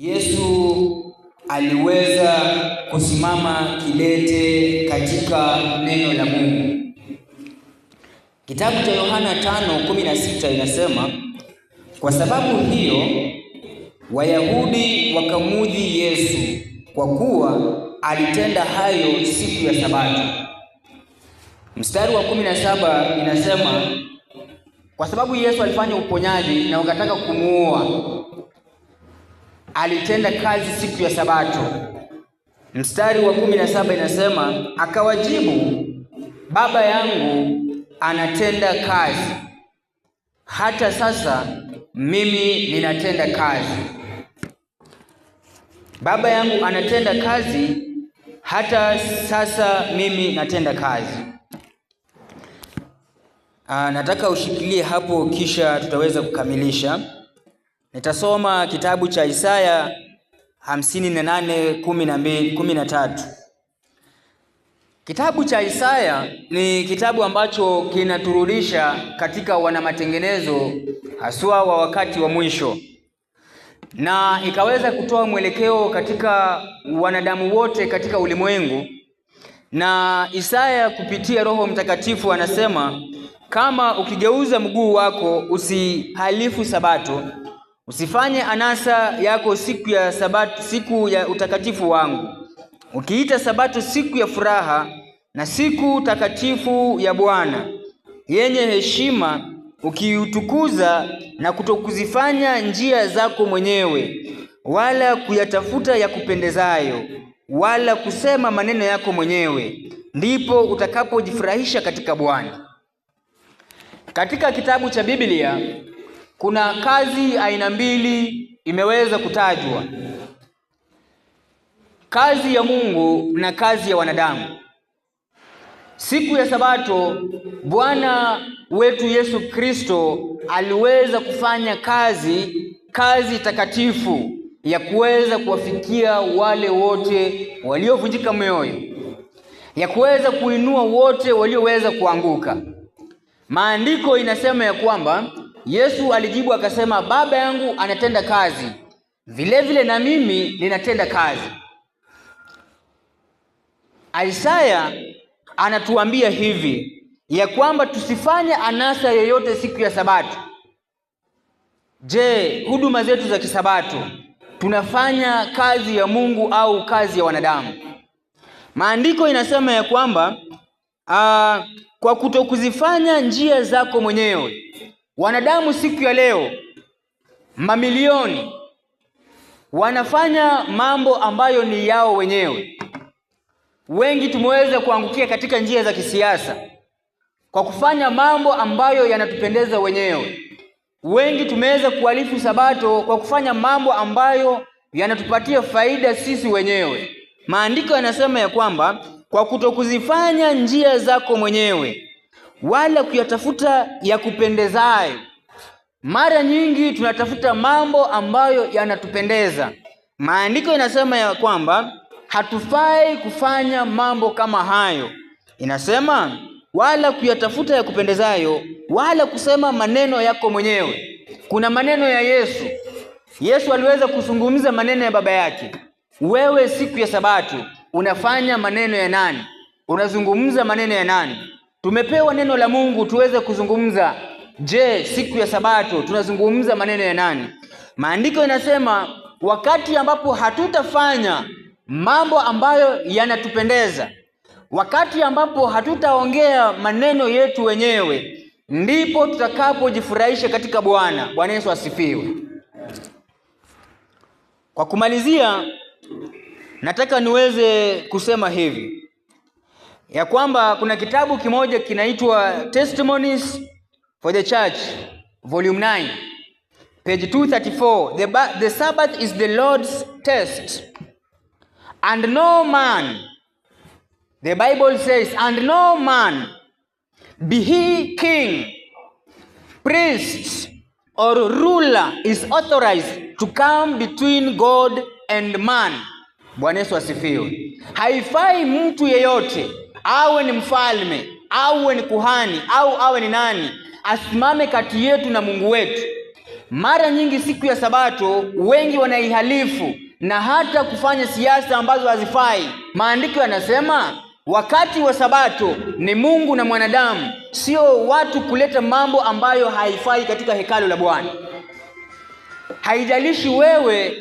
Yesu aliweza kusimama kidete katika neno la Mungu. Kitabu cha Yohana 5:16 inasema, kwa sababu hiyo Wayahudi wakamudhi Yesu kwa kuwa alitenda hayo siku ya Sabato. Mstari wa 17 inasema, kwa sababu Yesu alifanya uponyaji na wakataka kumuua, alitenda kazi siku ya Sabato. Mstari wa 17 inasema, akawajibu, Baba yangu anatenda kazi, hata sasa mimi ninatenda kazi. Baba yangu anatenda kazi, hata sasa mimi natenda kazi. Nataka ushikilie hapo kisha tutaweza kukamilisha. Nitasoma kitabu cha Isaya 58:12-13. Kitabu cha Isaya ni kitabu ambacho kinaturudisha katika wanamatengenezo haswa wa wakati wa mwisho, na ikaweza kutoa mwelekeo katika wanadamu wote katika ulimwengu. Na Isaya kupitia Roho Mtakatifu anasema, kama ukigeuza mguu wako usihalifu Sabato, usifanye anasa yako siku ya Sabato, siku ya utakatifu wangu, ukiita Sabato siku ya furaha na siku takatifu ya Bwana yenye heshima, ukiutukuza na kutokuzifanya njia zako mwenyewe, wala kuyatafuta ya kupendezayo, wala kusema maneno yako mwenyewe, ndipo utakapojifurahisha katika Bwana. Katika kitabu cha Biblia kuna kazi aina mbili imeweza kutajwa: kazi ya Mungu na kazi ya wanadamu. Siku ya Sabato Bwana wetu Yesu Kristo aliweza kufanya kazi takatifu ya kuweza kuwafikia wale wote waliovunjika mioyo, ya kuweza kuinua wote walioweza kuanguka. Maandiko inasema ya kwamba Yesu alijibu akasema, Baba yangu anatenda kazi, vile vile na mimi ninatenda kazi. Isaya anatuambia hivi ya kwamba tusifanye anasa yoyote siku ya Sabato. Je, huduma zetu za kisabato tunafanya kazi ya Mungu au kazi ya wanadamu? Maandiko inasema ya kwamba kwa kutokuzifanya njia zako mwenyewe. Wanadamu siku ya leo mamilioni wanafanya mambo ambayo ni yao wenyewe. Wengi tumeweza kuangukia katika njia za kisiasa kwa kufanya mambo ambayo yanatupendeza wenyewe. Wengi tumeweza kuhalifu Sabato kwa kufanya mambo ambayo yanatupatia faida sisi wenyewe. Maandiko yanasema ya kwamba kwa kutokuzifanya njia zako mwenyewe, wala kuyatafuta ya kupendezayo. Mara nyingi tunatafuta mambo ambayo yanatupendeza. Maandiko yanasema ya kwamba hatufai kufanya mambo kama hayo. Inasema wala kuyatafuta ya kupendezayo, wala kusema maneno yako mwenyewe. Kuna maneno ya Yesu. Yesu aliweza kuzungumza maneno ya Baba yake. Wewe siku ya Sabato unafanya maneno ya nani? Unazungumza maneno ya nani? Tumepewa neno la Mungu tuweze kuzungumza. Je, siku ya Sabato tunazungumza maneno ya nani? Maandiko yanasema wakati ambapo hatutafanya mambo ambayo yanatupendeza, wakati ambapo hatutaongea maneno yetu wenyewe, ndipo tutakapojifurahisha katika Bwana. Bwana Yesu asifiwe. Kwa kumalizia, nataka niweze kusema hivi ya kwamba kuna kitabu kimoja kinaitwa Testimonies for the Church Volume 9 page 234. The Sabbath is the Lord's test, and no man, the Bible says, and no man, be he king, priest, or ruler, is authorized to come between God and man. Bwana Yesu asifiwe. Haifai mtu yeyote, awe ni mfalme, awe ni kuhani, au awe ni nani, asimame kati yetu na Mungu wetu. Mara nyingi siku ya Sabato wengi wanaihalifu na hata kufanya siasa ambazo hazifai. Maandiko yanasema wakati wa Sabato ni Mungu na mwanadamu, sio watu kuleta mambo ambayo haifai katika hekalu la Bwana. Haijalishi wewe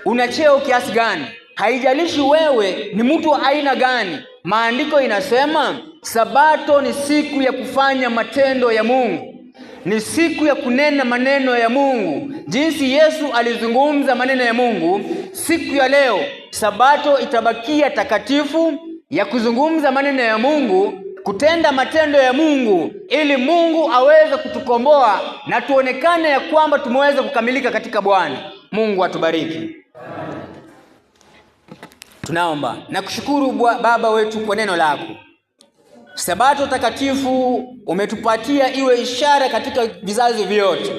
una cheo kiasi gani, haijalishi wewe ni mtu wa aina gani, maandiko inasema Sabato ni siku ya kufanya matendo ya Mungu, ni siku ya kunena maneno ya Mungu. Jinsi Yesu alizungumza maneno ya Mungu, siku ya leo Sabato itabakia takatifu ya kuzungumza maneno ya Mungu, kutenda matendo ya Mungu, ili Mungu aweze kutukomboa na tuonekane ya kwamba tumeweza kukamilika katika Bwana. Mungu atubariki. Tunaomba na kushukuru Baba wetu kwa neno lako. Sabato takatifu umetupatia iwe ishara katika vizazi vyote.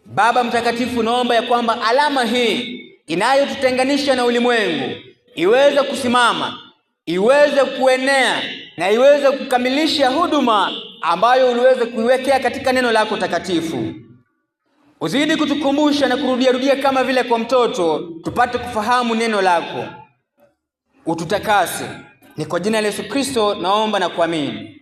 Baba mtakatifu, naomba ya kwamba alama hii inayotutenganisha na ulimwengu iweze kusimama, iweze kuenea na iweze kukamilisha huduma ambayo uliweza kuiwekea katika neno lako takatifu. Uzidi kutukumbusha na kurudiarudia kama vile kwa mtoto, tupate kufahamu neno lako. Ututakase. Ni kwa jina la Yesu Kristo naomba na kuamini.